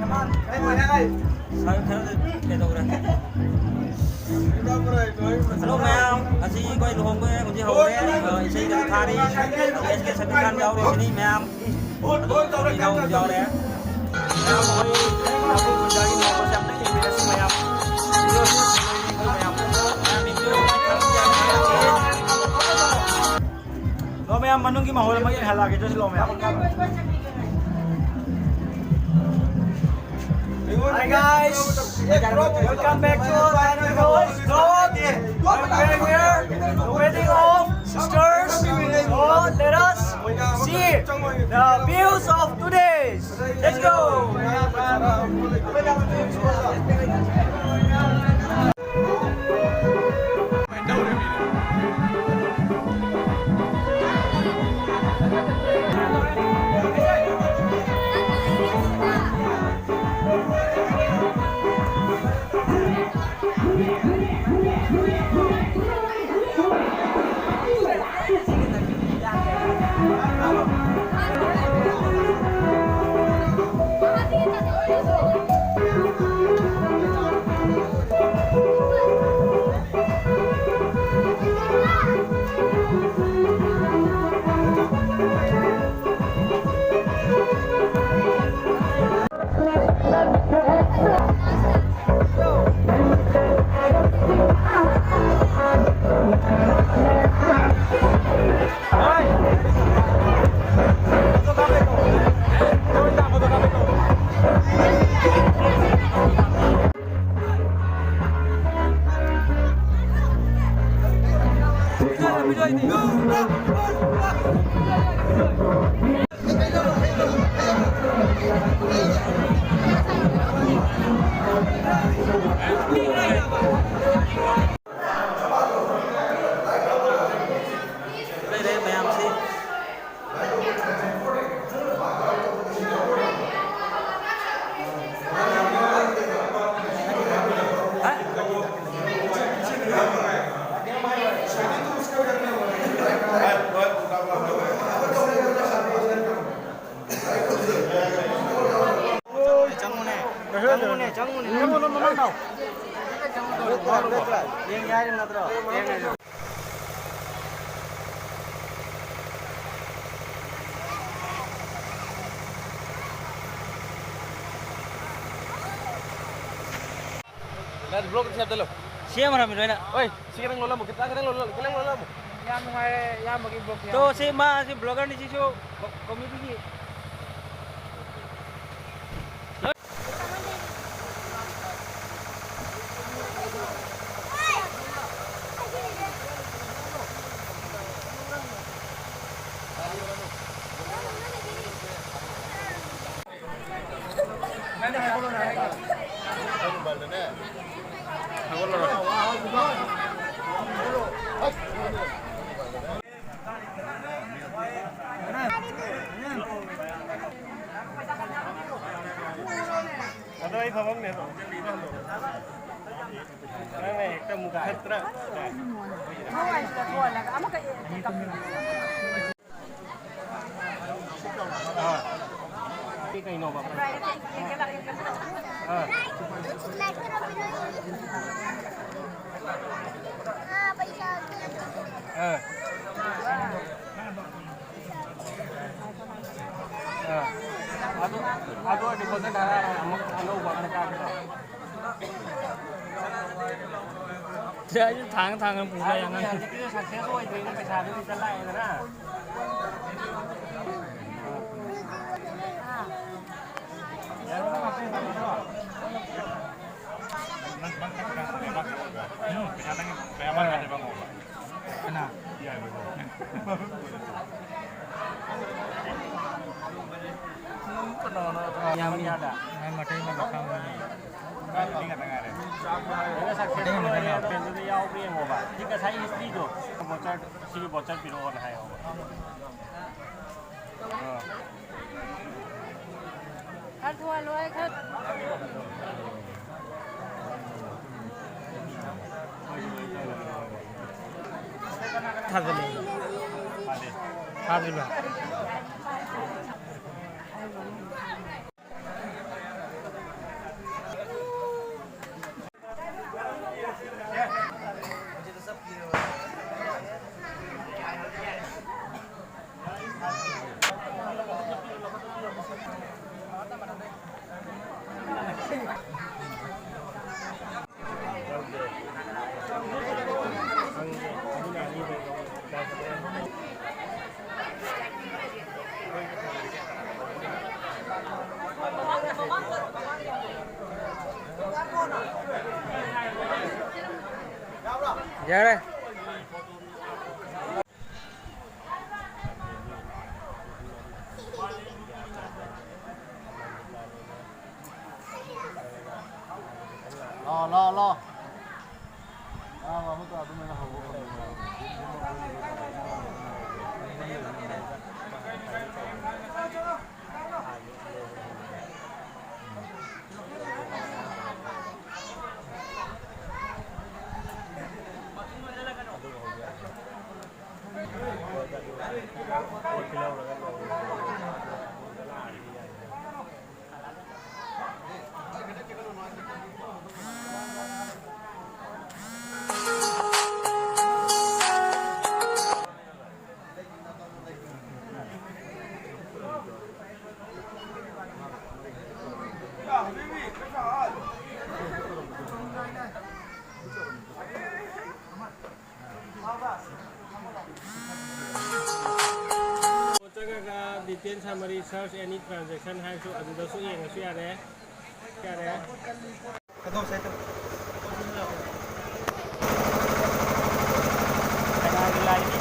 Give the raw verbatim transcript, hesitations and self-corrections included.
ꯁꯥꯔ, ꯈꯔ ꯀꯩꯗꯧꯔꯦ? ꯍꯜꯂꯣ ꯃꯌꯥꯝ, ꯉꯁꯤ ꯑꯩꯈꯣꯏ ꯂꯨꯍꯣꯡꯕ ꯍꯧꯖꯤꯛ ꯍꯧꯔꯦ꯫ ꯑ, ꯏꯁꯩ ꯈꯔ ꯊꯥꯔꯤ, ꯑꯦꯁ ꯀꯦ ꯁꯃꯤꯔ ꯈꯥꯟ ꯌꯥꯎꯔꯤꯁꯤꯅꯤ ꯃꯌꯥꯝ꯫ ꯑꯗꯨ ꯏꯅꯥꯎ ꯌꯥꯎꯔꯦ꯫ ꯃꯌꯥꯝ, ꯑꯩꯈꯣꯏ ꯂꯨꯍꯣꯡꯕꯁꯦ ꯑꯝꯇ ꯌꯦꯡꯃꯤꯟꯅꯁꯤ ꯃꯌꯥꯝ꯫ ꯚꯤꯗꯤꯑꯣꯁꯤ ꯃꯌꯥꯝ꯫ ꯃꯌꯥꯝ ꯌꯦꯡꯕꯤꯌꯨ꯫ ꯂꯣ ꯃꯌꯥꯝ, ꯃꯅꯨꯡꯒꯤ ꯃꯍꯣꯜ ꯑꯃ ꯌꯦꯡꯍꯜꯂꯛꯑꯒꯦ, just ꯂꯣ ꯃꯌꯥꯝ꯫ Hi guys, welcome back to our channel. So, we are here, the wedding of sisters. So let us see the views of today's. Let's go. ꯆꯪꯉꯨꯅꯦ, ꯆꯪꯉꯨꯅꯦ꯫ ꯆꯪꯉꯨꯅꯨ, ꯃꯃꯥꯡ ꯊꯥꯎ꯫ ꯌꯦꯡꯒꯦ ꯍꯥꯏꯔꯤꯕ ꯅꯠꯇ꯭ꯔꯣ? ꯅꯪ ꯕ꯭ꯂꯣꯛ ꯁꯦꯞꯇ ꯂꯧ꯫ ꯁꯦꯝꯈ꯭ꯔꯕꯅꯤ ꯂꯣꯏꯅ꯫ ꯍꯣꯏ, ꯁꯤ ꯈꯤꯇꯪ ꯂꯣꯜꯂꯝꯃꯨ, ꯈꯤꯇꯪ, ꯈꯤꯇꯪ ꯂꯣꯜꯂꯝꯃꯨ, ꯈꯤꯇꯪ ꯂꯣꯜꯂꯝꯃꯨ꯫ ꯌꯥꯝ ꯅꯨꯡꯉꯥꯏꯔꯦ ꯏꯌꯥꯝꯕꯒꯤ ꯕ꯭ꯂꯣꯛꯁꯦ꯫ ꯇꯣ, ꯁꯤ ꯃꯥ, ꯁꯤ ꯕ꯭ꯂꯣꯒꯔꯅꯤ, ꯁꯤꯁꯨ ꯀꯣ-, ꯀꯣꯃꯦꯗꯤꯒꯤ꯫ ꯑꯗꯣ ꯑꯩ ꯐꯝꯐꯝꯅꯦ ꯑꯗꯣ꯫ ꯅꯪꯅ ꯍꯦꯛꯇ ꯃꯨꯛꯊꯠꯇ꯭ꯔꯥ? ꯑꯥ꯫ ꯁꯤ ꯀꯩꯅꯣꯕ? ꯑꯥ꯫ ꯑꯥ꯫ ꯑꯥ꯫ ꯑꯗꯨ, ꯑꯗꯨ ꯑꯣꯏꯔꯗꯤ ꯄꯣꯠꯆꯩ ꯈꯔ ꯑꯃꯨꯛ ꯑꯅꯧꯕ ꯑꯃ ꯀꯥꯞꯄꯗꯣ꯫ ꯁꯤ ꯑꯩꯁꯨ ꯊꯥꯡ ꯊꯥꯡꯅ ꯄꯨꯔ ꯍꯥꯏꯗꯤ ꯌꯥꯅꯤ꯫ ꯍꯧꯖꯤꯛꯀꯤꯗꯣ ꯁꯛꯁꯦꯁ ꯑꯣꯏꯗ꯭ꯔꯤꯅ ꯄꯩꯁꯥꯗꯨꯗꯤ ꯆꯠꯂꯛꯑꯦꯗꯅ꯫ ꯀꯅꯥ? ꯌꯥꯝꯃꯤ꯫ ꯃꯥꯏ ꯃꯇꯩ ꯃꯥꯏ ꯃꯈꯥ ꯑꯣꯏꯅ꯫ ꯃꯇꯩ ꯃꯇꯩ ꯃꯥꯏ꯫ ꯌꯥꯎꯕ꯭ꯔꯥ ꯌꯦꯡꯉꯣꯕ꯫ ꯁꯤ ꯉꯁꯥꯏ ꯍꯤꯁꯇ꯭ꯔꯤꯗꯣ ꯕꯣꯆꯔ, ꯁꯤꯒꯤ ꯕꯣꯆꯔ ꯄꯤꯔꯛꯑꯣꯅ ꯍꯥꯏꯌꯣꯕ꯫ ꯑꯥ꯫ ꯈꯔ ꯊꯨꯍꯜꯂꯣꯍꯦ, ꯈꯔ꯫ ꯊꯥꯖꯤꯜꯂꯦ꯫ ꯊꯥꯖꯤꯜꯂꯣ꯫ ꯌꯥꯔꯦ꯫ ꯂꯥꯛꯑꯣ, ꯂꯥꯛꯑꯣ, ꯂꯥꯛꯑꯣ꯫ ꯂꯥꯛꯑꯣ, ꯑꯃꯨꯛꯀ ꯑꯗꯨꯃꯥꯏꯅ ꯍꯧꯕ ꯉꯝꯃꯣꯏ꯫ ꯆꯪꯉꯒ detail summary, search any transaction ꯍꯥꯏꯔꯁꯨ ꯑꯗꯨꯗꯁꯨ ꯌꯦꯡꯉꯁꯨ ꯌꯥꯔꯦ꯫ ꯌꯥꯔꯦ꯫ ꯀꯅꯥꯒꯤ ꯂꯥꯏꯅꯤ?